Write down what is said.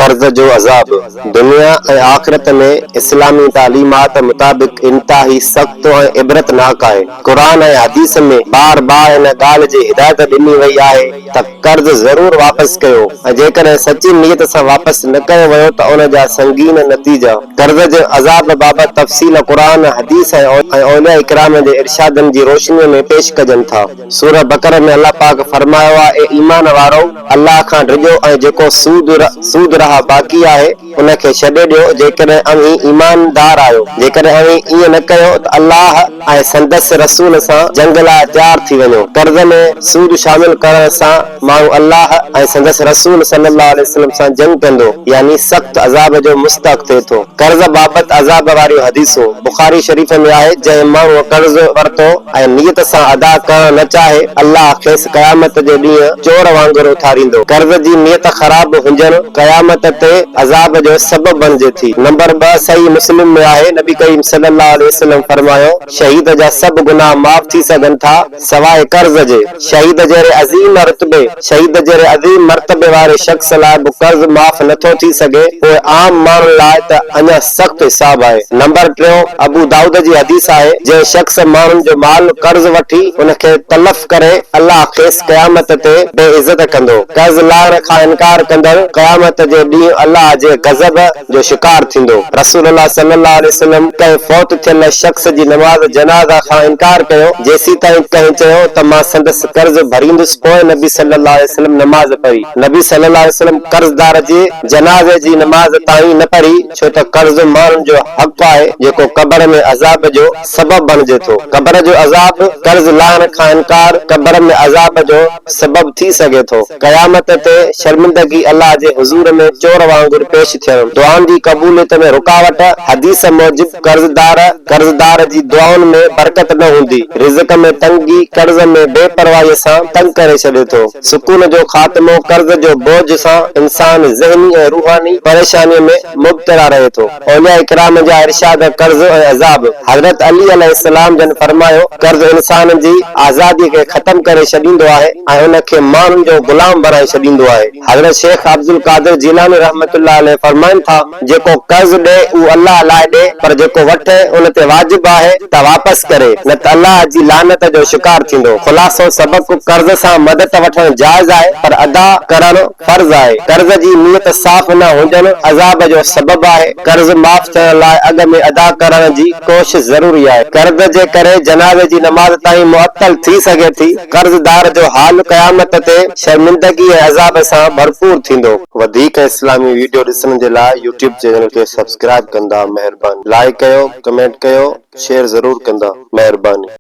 قرض جو عذاب دنيا ۽ آخرت ۾ اسلامي تعليمات مطابق انتهائي سخت ۽ عبرتناڪ آهي. قرآن ۽ حديث ۾ بار بار ان ڳالهه جي هدايت ڏني وئي آهي ته قرض ضرور واپس ڪيو ۽ جيڪڏهن سچي نيت سان واپس نه ڪيو ويو ته ان جا سنگين نتيجا. قرض جي عذاب بابت تفصيل قرآن، حديث ۽ اولياء ڪرام جي ارشادن جي روشنيء ۾ پيش ڪجن ٿا. سوره بقره ۾ الله پاڪ فرمايو آهي، اي ايمان وارؤ! الله کان ڊڄو ۽ جيڪو سود، سود رها باقي آهي، ان کي ڇڏي ڏيو، جيڪڏهن اوهين ايماندار آهيو. جيڪڏهن اوهين ائين نه ڪيو ته الله ۽ سندس رسول سان جنگ لاء تيار ٿي وڃو. قرض ۾ سود شامل ڪرڻ سان ماڻهو الله ۽ سندس رسول صلّي الله عليه وسلّم سان جنگ ڪندو، يعني سخت عذاب جو مستحق ٿئي ٿو. قرض بابت عذاب واريون حديثون بخاري شريف ۾ آهي، جنهن ماڻهوء قرض ورتو ۽ نيت سان ادا ڪرڻ نه چاهي، الله کيس قيامت جي ڏينهن چور وانگر اٿاريندو. قرض جي نيت خراب هجڻ قيامت تي عذاب جو سبب بڻجي ٿي. نمبر 2 صحيح مسلم ۾ آهي، نبي ڪريم صلي الله عليه وسلم فرمايو، شهيد جا سڀ گناهه معاف ٿي سگهن ٿا سواء قرض جي. شهيد جهڙي عظيم رتبي، شهيد جهڙي عظيم مرتبي واري شخص لاء به قرض معاف نه ٿو ٿي سگهي، پوء عام ماڻهن لاء ته اڃا سخت حساب آهي. نمبر ٽيون، ابو دائود جي حديث آهي، جنهن شخص ماڻهن جو مال قرض وٺي ان کي تلف ڪري، الله کيس قيامت تي بي عزت ڪندو. قرض لاهڻ کان انڪار ڪندڙ قيامت جي ڏينهن الله جي غضب جو شڪار ٿيندو. رسول الله صلي الله عليه وسلم ڪنهن فوت ٿيل شخص جي نماز جنازه کان انڪار ڪيو، جيسيتائين ڪنهن چيو ته مان سندس قرض ڀريندس پوء نبي صلي الله عليه وسلم نماز پڙهي. نبي صلي الله عليه وسلم قرضدار جي جنازي جي نماز تائين نه پڙهي ڇو ته قرض ماڻهن جو حق آهي جيڪو قبر ۾ عذاب جو سبب بڻجي ٿو. قبر جو عذاب، قرض لاهڻ کان انڪار قبر ۾ عذاب جو سبب ٿي سگهي ٿو. قيامت تي شرمندگي الله جي حضور ۾ چور وانگر پيش ٿيڻ، دعائن جي قبوليت ۾ رڪاوٽ، حديث موجب قرضدار قرضدار جي دعائن ۾ برڪت نه هوندي، رزق ۾ تنگي قرض ۾ بي پرواهي سان تنگ ڪري ڇڏي ٿو، سڪون جو خاتمو قرض جو بوجهه سان انسان ذهني ۽ روحاني پريشاني ۾ مبتلا رهي ٿو. اولياء ڪرام جا ارشاد قرض ۽ عذاب، حضرت علي عليه السلام جن فرمايو، قرض انسان جي آزادي کي ختم ڪري ڇڏيندو آهي ۽ ان کي ماڻهن جو غلام بڻائي ڇڏيندو آهي. حضرت شيخ عبدالقادر جيلاني رحمة الله عليه فرمائن ٿا، جيڪو قرض ڏئي اهو الله لاء ڏئي پر جيڪو وٺي ان تي واجب آهي ته واپس ڪري نه ته الله جي لعنت جو شڪار ٿيندو. خلاصو سبق، قرض سان مدد وٺڻ جائز آهي پر ادا ڪرڻ فرض آهي. قرض جي نيت صاف نه هجڻ عذاب جو سبب آهي. قرض معاف ٿيڻ لاء اڳ ۾ ادا ڪرڻ جي ڪوشش ضروري آهي. قرض جي ڪري جنازي جي نماز تائين معطل ٿي سگهي ٿي. قرضدار جو حال قيامت تي شرمندگي ۽ عذاب سان ڀرپور ٿيندو. وڌيڪ اسلامي ويڊيو ڏسڻ جي لاء يوٽيوب چينل کي سبسڪرائب ڪندا مهرباني لائيڪ ڪيو ڪمينٽ ڪيو شيئر ضرور ڪندا مهرباني.